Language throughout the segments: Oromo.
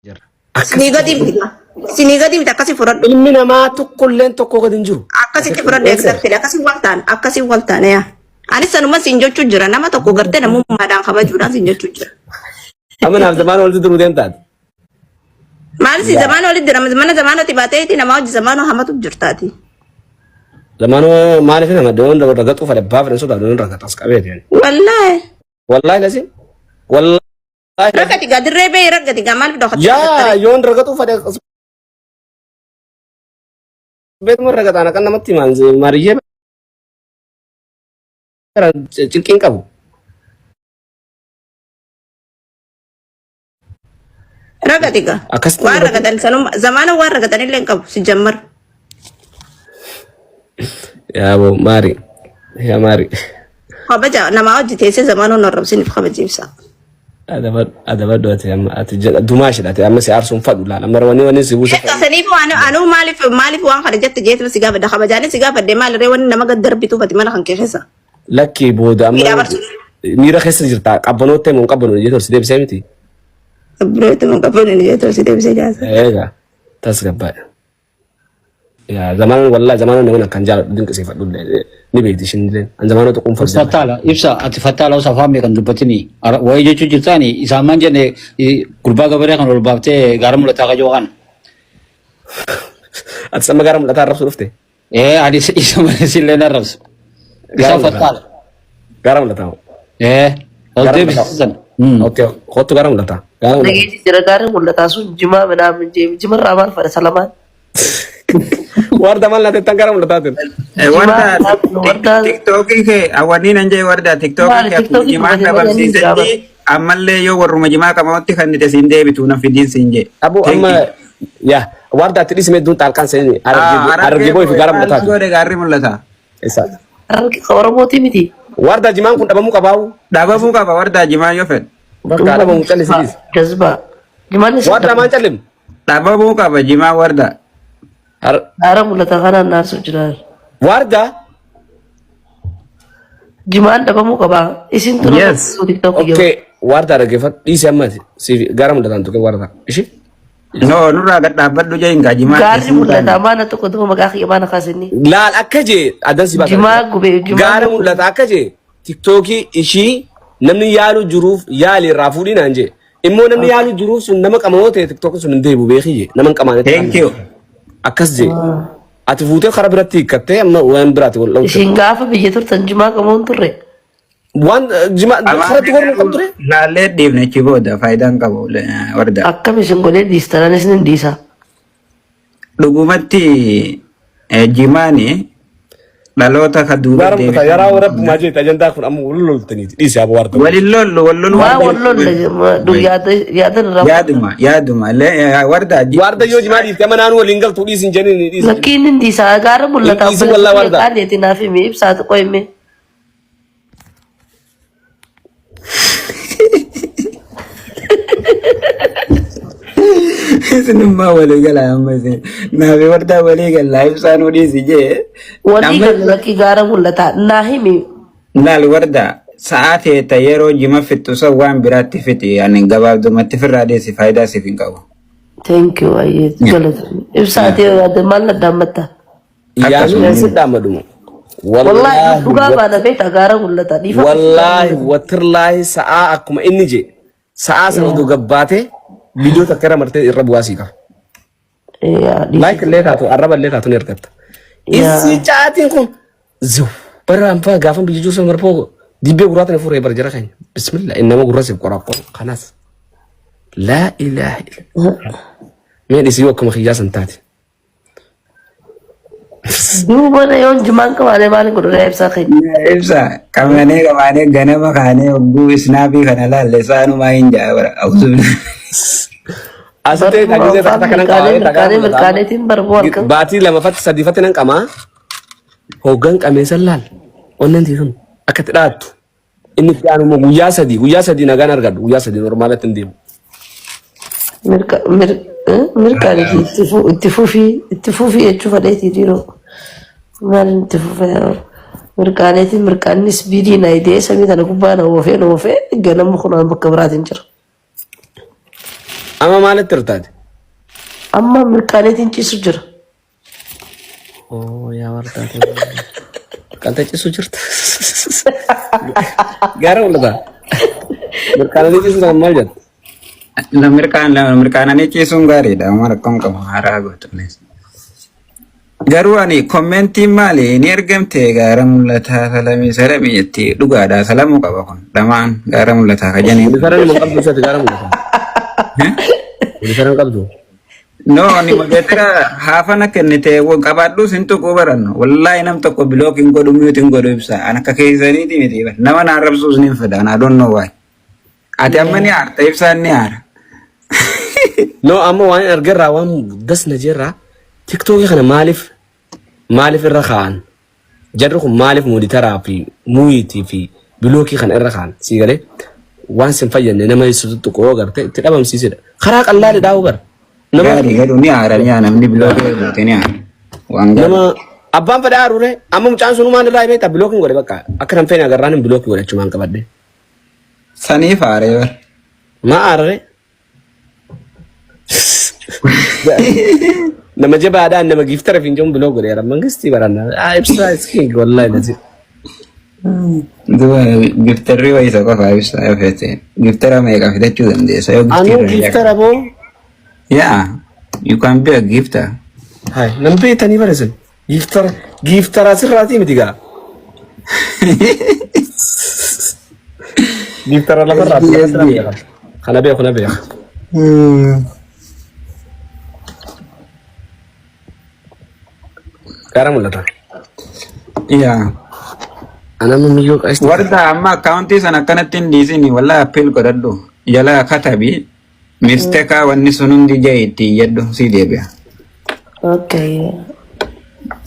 Jirra. Sinii Akkasitti gadi miti. Sinii gadi miti akkasi fudhadhu. Ilmi namaa tokkolleen tokko gadi hin jiru. Akkasitti fudhadhu exactly. Akkasi wal taana. Akkasi wal taana yaa. Anis sanuma siin jechuu jira. Nama tokko gartee namummaadhaan kabajuudhaan siin jechuu jira. Amma naaf zamaan walitti duruu deemtaati. Maal si zamaana walitti jira? Mana zamaanoti baateeti namaa hojii zamaanoo hamatu jirtaati. Zamaanoo maaliif nama doon ragaxuu fedha abbaa fedhan sodaa doon ragaxas qabeeti. Wallaahi. Wallaahi lasi. Wallaahi. Rakkati gaa dirree ba'ee rakkati gaa maaliif dhokatee Yaa ragattare? yoon ragaxuu fedha beekuma ragaxaan akka namatti himaan maariyyee cinqiin qabu. Ragati gaa. Akkasitti Waan dubbatti. ragatan sanuma zamaana waan ragatan illee hin qabu si jammar. Yaa boo maari. Yaa maari. Kabaja namaa hojii teessee zamaana hin arrabsiniif kabajiibsa. Adabadhu ati amma ati jedha dumaa shidha ati amma si aarsuun fadhu laala amma wanni wanni si buusa Egaa saniif waan anuu maaliif maaliif waan kana jette jeetuma si gaafadha kabajaanis si gaafadhe maalirree wanni nama gad darbitu fati mana kan kee keessa. Lakkii booda amma Miidhaa barsu. miira keessa jirta qabbanoottee moo hin qabbanoo jeetu si deebisee miti. Qabbanoottee moo hin qabbanoo jeetu si deebisee jaasa. Egaa tasgabbaadha. Yaa zamaana wallahi zamaana nama akkan jaaladhu dinqisiifadhu illee ni beekti ishiin illee an zamaana tuquun fadhu. Fattaala ibsa ati fattaala osoo afaan meeqan dubbatini wayii jechuu jirtaani isaan maan jenne gurbaa gabaree kan ol baaftee gaara mul'ataa kajoo kan. Ati sama gaara mul'ataa arrabsu dhufte. Ee ani isa malee sillee narrabsu. Gaara Isa mul'ataa. fattaala. Gaara mul'ataa. Ee ol Gaara deebisisan. mul'ataa. Okay kottu gaara mul'ataa. Gaara mul'ataa. Dhageessi jira gaara mul'ataa sun jimaa minaamin jee jimarraa maal fadha salamaan. Warda maal naate tan gaara mul'ataa tun. Jimaa Warda minaamin wardaa tiktookii kee awwanni nan jee warda tiktookii maali kee akkuma tiktookii jimaan gubate malee inni jira bara. dhabamsiisetti ammallee yoo warruma jimaa qabamutti kan nite siin deebitu na fidiin siin jee. Abu Thank amma you. yaa warda ati dhisme duun xaalqaan seeni Harargee harargee booyi fi gaara maal mul'ataa tun. godhe gaarri mul'ata. Isa. Hararge Oromooti miti. Warda jimaan kun dhabamuu qabaawu. Dhabamuu qaba warda jimaa yoo fedhe. Bakka dhabamu callisi Jazbaa dhiisi. jazbaa. Jimaan isa Warda maan dhabamte. callim. Dhabamuu qaba jimaa warda. Gaara mul'ata kanaan naarsu jira. Warda. Jimaan dhabamuu qaba. Isin tun Yes. tiktookii Okay warda dhaggeeffadhu dhiisi amma siif gaara mul'ataan tuqe warda. Ishi. No nurraa gad dhaabbadhu jee hingaa jimaa Gaarri keessi mul'ata taane. maana tokko duba maqaa kiyya maana kaasinni. Laal akka jee addan si baasa. Jimaa gubee jimaa Gaara mul'ata akka jee tiktookii ishii namni yaalu jiruuf yaali irraa fuudhii naan jee. Immoo namni yaalu jiruuf sun nama qamoo ta'e tiktookiin sun hin deebi'u beekii jee nama hin qamaanetti Thank you. akkas jee. Ati fuutee karaa biratti hiikkattee amma waan biraati wal dhawte. Isin gaafa biyya turtan jimaa qamoon turre. Waan jimaa karatti gormuu qabdu ture. Laallee dhiifne achi booda faayidaan qabu warda. Akkam isin godhee dhiistan anis nin dhiisa. Dhugumatti jimaani dhaloota ka duuba Gaara mul'ata deebisan. yaraa rabbumaa jeeti ajandaa kun amma wal loltaniiti dhiisi aboo warda. Walin lollu wal lollu Waa wal lolle yaadan irraa Yaaduma yaaduma warda Warda yoo jimaa dhiifte amma naannoo waliin galtuu dhiisi hin jenniin dhiisi. Lakkiin nin dhiisa gaara mul'ata Hin dhiisin wallaa warda. qaaleeti naaf himi ibsaatu qoyme. Isinummaa walii gala amma isin naafi wardaa walii gala ibsaan dhiisi jee. Walii Amma galle lakkii gaara mul'ata naa himi laal warda sa'aa teetta yeroo jima fixxu san waan biraatti fixi ani gabaabdumatti firraa dhiisi faayidaa siif hin qabu. Thank you baay'ee galatoomi. Ibsaati yoo yaadde maal naddaammatta? Yaani si dhaamaduma. Wallaahi dhugaa baana beekta gaara mul'ata dhiifama. Wallaahi watirlaahi sa'aa akkuma inni je sa'aa sana oduu gabbaatee viidiyoo takka irra martee irra bu'aa sii qaba. Laayik illee taatu arraba illee taatu ni argatta. Issi caatiin kun ziw bara anfaa gaafa biyya jiru sana marfoo dibbee gurraa tana fuuree bara jara keenya. Bismillah inni nama gurra siif qoraa qoru kanaas. Laa ilaaha illa. Mee dhisii yoo akkuma kiyyaa san taate. Duuba na yoon jimaan qabaane maal godhu ibsaa keenya. Ibsa qamanee qamanee ganama kaanee hogguu isnaabii kana laalle isaanumaa hin jaa bara. Asitti dhagisee takka takka nan qabaa. Mirkaanee mirkaaneetiin barbuu halkan. Baatii lamafatti sadiifatti nan qamaa. Hoggan qameessan laal. Onneen tiisun akka itti dhaattu. Inni itti aanu immoo guyyaa sadii nagaan argadhu guyyaa 3 normaalatti hin deemu. Mirkaaniti itti fufii itti fufii jechuu fadheetii dhiiroo. Maal itti fufee yeroo mirkaaneetiin mirkaannis biidii na idee samii tana gubbaa na oofee na oofee ganama kunaan bakka biraatiin jira. Amma maalitti hirtaati? Amma mirqaaneetiin ciisu jira. Oo yaa wardaate. Qalta ciisu jirta. Gaara mul'ata. Mirqaananii ciisu sana maal jettu? Na mirqaananii ciisuun gaariidha. Amma rakkoon qabu haaraa gootuunis. Garuu ani commentiin maali ni ergamte gaara mul'ataa salamii salamii jetti dhugaadha salamuu qaba kun dhamaan gaara mul'ataa kajanii. Modifara ni qabdu isaati gaara mul'ata. Modifara hin qabdu. No ani moderator haafana kennite qabaadhus hin tuquu barannu wallaahi nam tokko block hin godhu mute hin godhu ibsa an akka keessaniiti miti nama na arrabsuus ni fedha I don't know why. Ati amma ni aarta ibsaan ni aara. No amma waan argerraa waan das na jeerraa TikTokii kana maaliif irra kaa'an? Jarri kun maaliif moditoraa fi muyitii fi blockii kana irra kaa'an? Sii galee waan sin fayyadne nama ibsitu tuqoo garte itti dhabamsiisedha. Karaa qallaali dhaa'uu bara. Nama Gaarii garuu ni aara ni aara namni blockii goote ni aara. Waan gaarii. Nama abbaan fedha aarure amma mucaan sun maal irraa beektaa blockiin godhe bakka akka nan feene agarraan hin blockii godhe achumaan qabadhe. Saniif aaree bara. Maa aarare? Nama jabaadhaan nama giftara fi hin block godhe mangistii baranna. Ibsaa is king wallahi lazi. Duba giftarri wayii qofa ibsaa yoo feete giftara meeqa fidachuu dandeessa yoo Anuu giftii giftara boo. Yeah, you can be a gifter. Hai nan beektanii bara isin. Giftara giftara asirraatii miti gaa. Giftara lafarraa. Kana beeku na beeka. Gaara mul'ata. Yeah. Ana miyyoo qaasti. Warda amma accountii sana akkanatti hin dhiisini wallahi appeal godhadhu jala katabi mistake wanni sun hundi jee itti iyyadhu si deebi'a. Okay.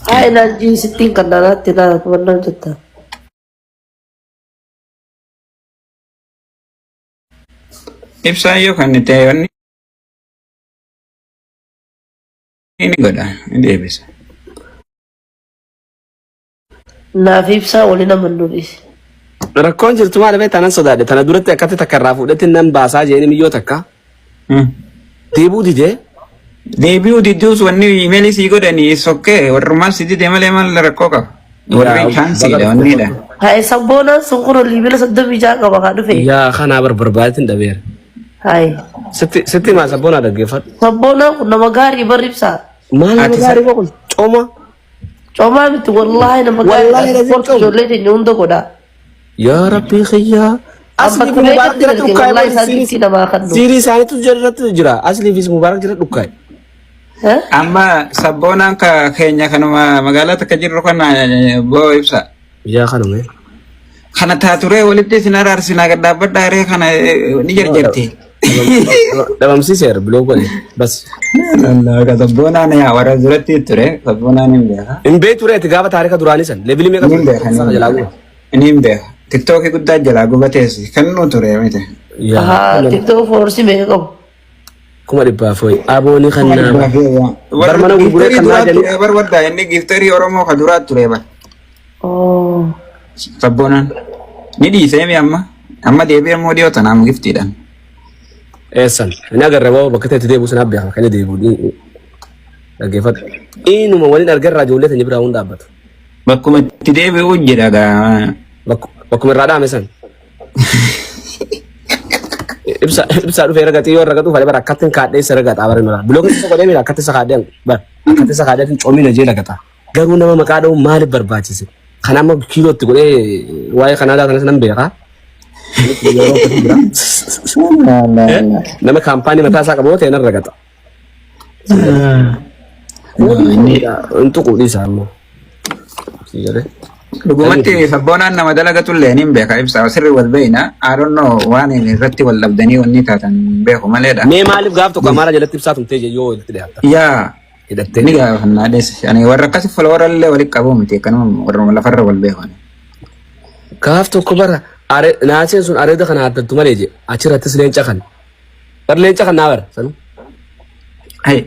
Haa ilaalchi sittiin kan naanaatti ilaalatu mannaa hojjetta. Ibsaan yoo kan ta'e wanni ni godha ni deebisa. Naaf ibsaa waliin amannuu dhiisi. Rakkoon jirtu maal beektaa nan sodaadhe tana duratti akkatti takka irraa fuudhetti nan baasaa jeeni miyyoo takka. Deebuu didee. Deebi'uu didduus wanni emailii sii godhanii sokkee warrumaan si dide malee maal rakkoo qaba. Warri chanceiidha wannidha. Haa sabboonaan sun kun liibila 36 qaba kaa dhufe. Yaa kanaa barbaadeetiin dhabeera. Haa Sitti sitti maa sabboonaa dhaggeeffadhu. sabboonaan kun nama gaarii barri ibsaa. Maal nama Ati gaarii kun cooma. Coomaa miti wallaahi nama Wallaahi gaarii. lazim Sportii cooma. ijoollee teenya hunda godha. Yaa rabbii kiyyaa. Aslii fi Bakka Mubaarak meeqatti jalatti erge dhukkaa'e wallaahi isaan giftii namaa kennu. Siirii isaaniitu jalatti jira. Aslii fi Mubaarak jala dhukkaa'e. Amma sabboonaan ka keenya kanuma magaalaa takka jirru kana boo ibsa. Yaa kanuma. Kana taaturee walitti isin araarsinaa gad dhaabbadhaa ree kana ni jarjarti. Dhabamsiiseera block godhe bas. Ka sabboonaan yaa warra duratti ture sabboonaan hin beeka. Hin beektu reeti gaafa taarika duraanii san levelii meeqa Ni hin beeka. ture jalaa guba. Ni hin beeka. TikTokii guddaa jalaa gubatees kan nu ture miti. Haa TikTok followers meeqa qabu? 400,000 wayi. Abooni kan nama. Bar mana gurguree kan naa jedhanii. Bar waddaa inni gifterii Oromoo ka duraa ture bar. Oh. Sabboonaan. Ni dhiisee mi amma? Amma deebi'ee immoo dhiyoo tanaam giftiidhaan. Eessan. Inni agarre boo bakka ta'etti deebi'u sanaaf beekama kan inni deebi'u. Dhaggeeffadhu. Inuma waliin argarraa ijoollee teenya biraa hun dhaabbatu. Bakkuma itti deebi'u jira gaa. Bakkuma irraa dhaame san. Ibsa ibsaa dhufee ragaxii yoo ragaxuu fadhe bara akkatti kaadhee isa ragaxaa bara mara. Blockii isa godhee mira akkatti isa kaadhee bara akkatti isa kaadhee coomina jee ragaxaa. Garuu nama maqaa dha'uun maaliif barbaachise? Kan amma kiilootti godhee waa'ee Kanaadaa kanas nan beekaa. Yeroo akkasii jira. Nama kaampaanii mataa isaa qabu yoo ta'e nan ragaxa. Hin tuquu dhiisa ammoo. Si jedhee. Dhugumatti sabboonaan nama dalagatullee ni beeka ibsa sirri wal beeyna. I don't know waan irratti wal dhabdanii wanni taatan beeku maleedha. Mee maaliif gaaf tokko Amaara jalatti ibsaa tumtee yoo walitti dhiyaatta? Yaa Hidhattee. ni gaafannaa dhees. Ani warra akkasi follower illee walitti qabu miti akkanuma warra lafarra wal beeku. Gaaf tokko bara naaseen sun areeda kana addattu malee je achirrattis leenca kan. Bar leenca kan naa bara sanu. Hai.